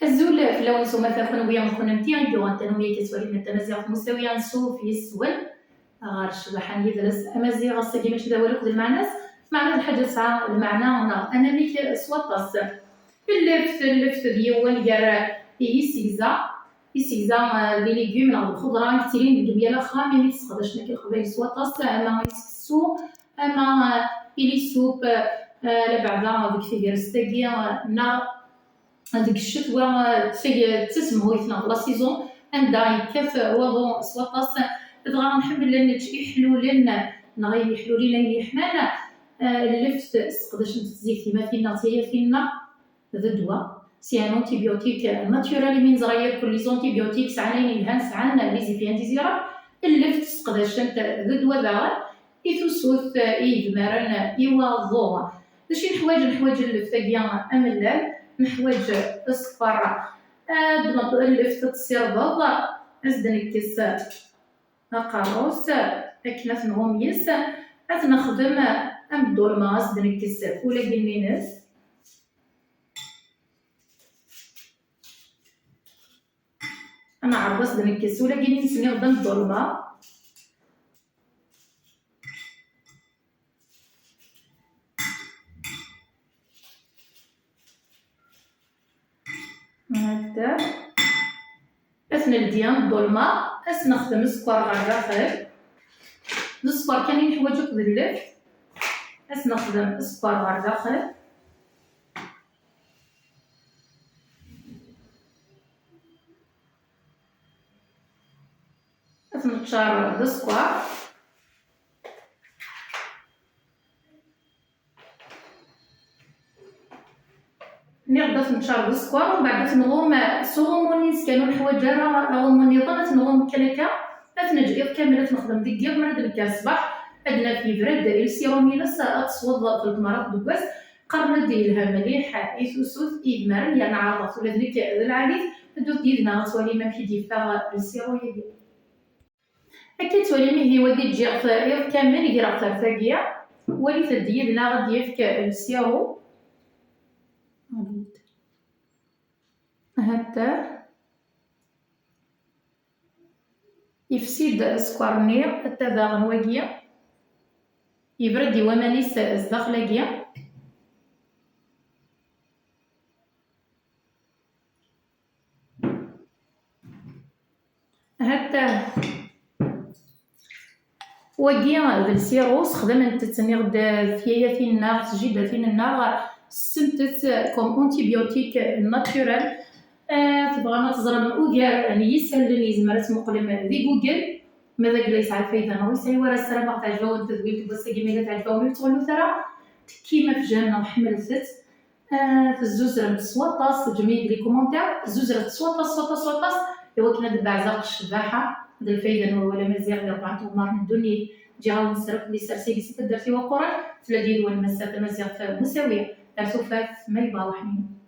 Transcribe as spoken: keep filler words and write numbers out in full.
Azul fell-awen s umata, kunwi d kunemti i yuɣen tanumi akka ttwalin tamaziɣt Musawi, ansuf yes-wen ɣer ccbaḥa n yidles amaziɣ. Ass-agi mačči d awal akked lmeɛna-s, meɛna d lḥaǧa tesɛa lmeɛna neɣ anamek s waṭas. Lleft, lleft d yiwen gar yisegza, isegza, eh, d les légumes neɣ d lxeḍra i yettilin deg yal axxam, imi t-sseqdacen akk Leqbayel s waṭas, ama i seksu, ama, eh, i les soupes, eh, labeɛda deg tegrest-agi, eh, neɣ deg ccetwa, eh, d tag-, d tasemhuyt neɣ d la saison, anda yekkat waḍu s waṭas, dɣa nḥemmel ad nečč iḥlulen neɣ ayen yeḥlulen, ayen yeḥman, eh, lleft sseqdacent-t zik timatin neɣ tiyatin-nneɣ d ddwa. C'est un antibiotique naturel, imi neẓra yakk les antibiotiques sɛan ayen yelhan, sɛan les effets indésirables. Lleft sseqdacent d ddwa daɣen i tusut, i yedmaren, i waḍu. D acu i neḥwaǧ? Neḥwaǧ lleft-agi amellal, neḥwaǧ sskeṛ, ad d-neṭṭ lleft ad tessirdeḍ, ad s-d-nekkes aqerru-s akken ad t-nɣum yes, ad t-nexdem am ddulma, ad s-d-nekkes ulagen-ines. Ad neɛreḍ ad s-d-nekkes ulagen-ines-nni d ddulma. Hada. Ad t-neldi ddulma, ad s-nexdem sskeṛ ɣer daxel. D sskeṛ kan i neḥwaǧ akked lleft. Ad s-nexdem sskeṛ ɣer daxel. Ad t-neččar d sskeṛ. Nniɣ-d ad t-neččar d sskeṛ, umbeɛd ad t-nɣum s uɣummu-nni n skan, ur neḥwaǧ ara aɣummu nniḍen, ad t-nɣum kan akka, ad t-neǧǧ iḍ kamel, ad t-nexdem deg yiḍ, mi ara d-nekker ṣṣbeḥ, ad naf yebra-d i lsirum-ines, ad tesweḍ tleṭ merrat deg wass. Qqaren-d yelha mliḥ i tusut, i yedmaren, yerna ɛerḍeɣ-t ula d nekk d lɛali-t, ddut-d yid-neɣ ad twalim amek i d-yeffeɣ lsiru-agi. Akka ttwalim ihi wagi ǧǧiɣ-t iḍ kamel, greɣ-t ar tagi. Walit-d yid-neɣ ad d-yefk lsiru. Hatta. Ifsi-d sskeṛ-nni, hatta daɣen wagi. Yebra-d i waman-is zdaxel-agi. Hatta wagi d lsiru, sexdament-tt, nniɣ-d, tyayatin-nneɣ, tjiddatin-nneɣ, ssent-tt comme antibiotique naturel. Eh, tebɣam ad teẓrem ugar n yisallen, yezmer ad tmuqlem di Google. Ma d agla yesɛa lfayda neɣ ur yesɛi wara, ssarameɣ teɛjeb-awen tedwilt n wass-agi. Ma yella teɛjeb-awen, ur ttɣellut ara, tekkim afjan neɣ ḥemmlet-tt. Ah, tezzuzremt s waṭas, teǧǧem-iyi-d les commentaires, tezzuzremt s waṭas, s waṭas, s waṭas, i wakken ad d-beɛzeɣ ccbaḥa d lfayda n wawal amaziɣ di rebɛa n tɣemmar n ddunit. Ǧǧiɣ-awen sser akked lisers-agi si taddart-iw aquran, tella-d yid-wen massa tamaziɣt Musawi. Ar tufat, ma yebɣa Ṛṛeḥman.